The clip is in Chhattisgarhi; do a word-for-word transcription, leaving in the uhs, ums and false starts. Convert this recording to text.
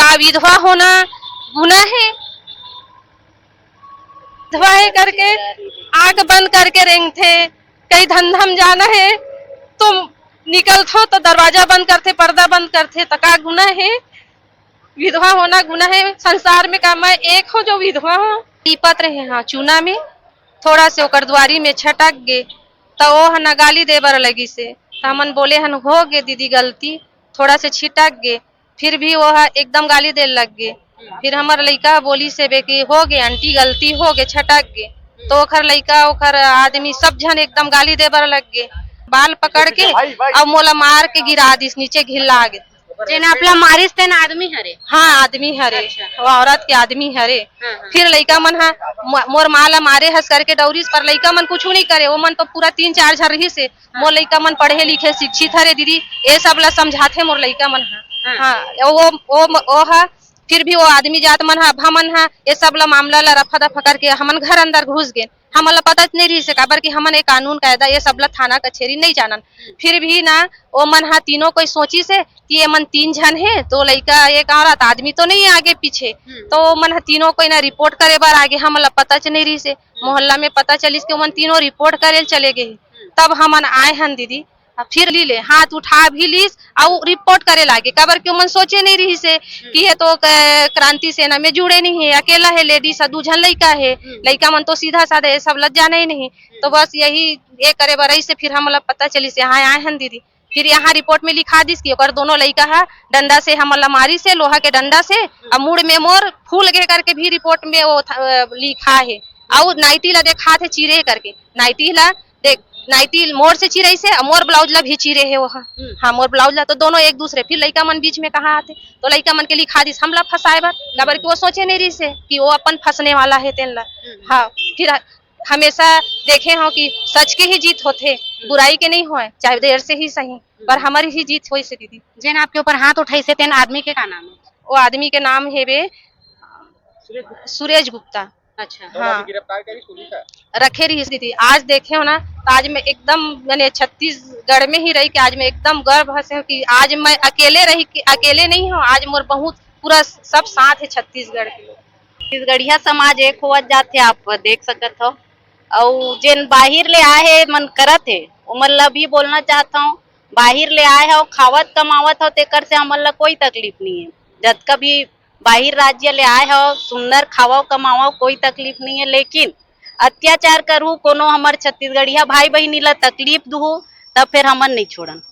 अब विधवा होना गुनाह हे? विधवा हे करके आंख बंद करके रेंगथे, कहीं धंधा म जाना हे तो निकलथो तो दरवाजा बंद करथे, पर्दा बंद करथे, त का गुनाह हे? विधवा होना गुनाह हे? संसार में का मैं एक हूँ जो विधवा हूँ? पीपत रहे हाँ चूना में, थोड़ा से ओकर दुआरी में छटक गे, त ओ ह न गाली दे बर लगिस हे। त हमन बोले हन, "हो गे दीदी गलती, थोड़ा से छिटक गे।" फिर भी वो ह एकदम गाली दे लग गे। फिर हमर लइका ह बोलिस हे बे कि, "हो गे आंटी, गलती हो गे, छटक गे।" तो ओखर लइका, ओखर आदमी, सब झन एकदम गाली दे बर लग गे। बाल पकड़ के अब मोला मार के गिरा दिस, नीचे घिल्ला गे। जेन आप ला मारिस तेन आदमी हरे? हाँ, आदमी हरे। अच्छा। वो औरत के आदमी हरे। हाँ, हाँ। फिर लइका मन ह म-, मोर माँ ला मारे हस करके डौरिस, पर लइका मन कुछु नहीं करे। वो मन तो पूरा तीन चार झन रहिस हे। हाँ। मोर लइका मन पढ़े लिखे शिक्षित हरे दीदी, ये सब ला समझाथे मोर लइका मन ह। हाँ। हाँ, वो, वो, वो ह, फिर भी वो आदमी जात मन ह, अभा मन ह, ये सब ला मामला ला रफा दफा करके हमन घर अंदर घुस गेन। हमन ला पता नहीं रहिस हे, काबर कि हमन ये कानून कायदा ये सब ला थाना कचेरी नहीं जानन। फिर भी ना, ओ मन ह तीनों कोई सोचिस हे कि ये मन तीन झन हे, तो लइका एक औरत, आदमी तो नहीं हे आगे पीछे। हम्म। तो ओ मन ह तीनों कोई ना रिपोर्ट करे बर आगे, हमन ला पता च नहीं रहिस हे। हम्म। मोहल्ला में पता चलिस कि ओमन तीनों रिपोर्ट करे ल चले गे हे। हम्म। तब हमन आए हन दीदी, आ फिर ली ले, हाथ उठा भी लीस, अउ रिपोर्ट करे लागे, काबर कि ओमन सोचे नहीं रहिस हे हम्म। कि ये तो क-, क्रांति सेना में जुड़े नहीं हे, अकेला हे, लेडीज ह, दू झन लइका हे, हम्म। लइका मन तो सीधा साधा ये सब ला जाने ही नहीं। हम्म। तो बस यही ये करे बर रहिस हे, फिर हमला पता चलिस हे, हाँ, आए हन दीदी। फिर यहाँ रिपोर्ट में लिखा दिस कि ओकर दोनों लइका ह डंडा से हमला मारिस हे, लोहा के डंडा से, हम्म। अउ मुड़ में मोर फूल गे करके भी रिपोर्ट में वो थ-, अ, लिखा हे। अउ नाइटी ला देखात हे चिरे करके, नाइटी ला देख, नाइटी मोर से चिरइस हे, अउ मोर ब्लाउज ला भी चिरे हे वो ह। हम्म। हाँ, मोर ब्लाउज ला तो दोनों एक दूसरे, फिर लइका मन बीच में कहाँ आथे, तो लइका मन के लिखा दिस हमला फंसाए बर, काबर कि वो सोचे नहीं रहिस हे कि वो अपन फंसने वाला हे तेन ला। हम्म। हाँ, फिर ह-, हमेशा देखे हो कि सच के ही जीत होथे, हम्म। बुराई के नहीं होए, चाहे देर से ही सही, हम्म। पर हमर ही जीत होइस हे दीदी। जेन आपके ऊपर हाथ उठाइस हे तेन आदमी के का नाम हे? वो आदमी के नाम हे बे सुरेश गुप्ता। अच्छा। हाँ। अभी गिरफ्तार करिस पुलिस ह? रखे रहिस दीदी। आज देखे हो ना, तो आज मैं एकदम, मैंने छत्तीसगढ़ में ही रही कि आज मैं एकदम गर्व हस हूँ कि आज मैं अकेले रही, कि अकेले नहीं हूँ, आज मोर बहुत पूरा सब साथ हे छत्तीसगढ़ के लोग। छत्तीसगढ़िया समाज एक होवत जात हे, आप देख सकत हो। अउ जेन बाहिर ले आए हे, मन करत हे, ओमन ला भी बोलना चाहत हूँ, बाहिर ले आए हो, खावत कमावत हो, तेकर से हमन ला कोई तकलीफ नहीं हे। जतका भी बाहिर राज्य ले आए हो, सुंदर खावव कमावव, कोई तकलीफ नहीं हे, लेकिन अत्याचार करहू, कोनो हमर छत्तीसगढ़िया भाई बहिनी ला तकलीफ दुहू, तब फिर हमन नहीं छोड़न।